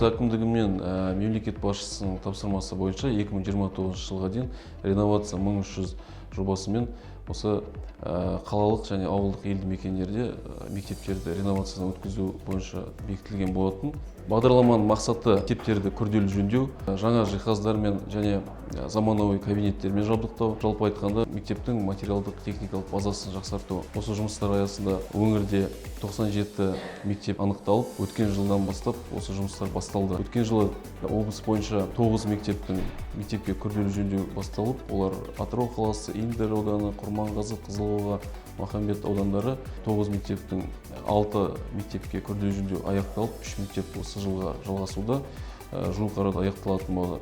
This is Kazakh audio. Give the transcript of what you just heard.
Әкімдігімен мемлекет басшысының тапсырмасы бойынша 2029 жылға дейін «Реновация 1300» жобасымен осы қалалық және ауылдық елді мекендерде мектептерді реновациядан өткізу бойынша бекітілген болатын. Бағдарламаның мақсаты – мектептерді күрделі жөндеу, жаңа жиһаздармен және заманауи кабинеттермен жабдықтау, жалпы айтқанда, мектептің материалдық техникалық базасын жақсарту. Осы жұмыстар аясында өңірде 97 мектеп анықталып, өткен жылдан бастап осы жұмыстар басталды. Өткен жылы облыс бойынша 9 мектепке күрделі жөндеу басталып, олар Атырау қаласы, Индер ауданы, Құрманғазы, Қызылқоға, Махамбет аудандары. 9 мектептің 6 мектепке күрделі жөндеу аяқталып, 3 мектеп осы жылға жалғасуда, жуық арада аяқталатын болады.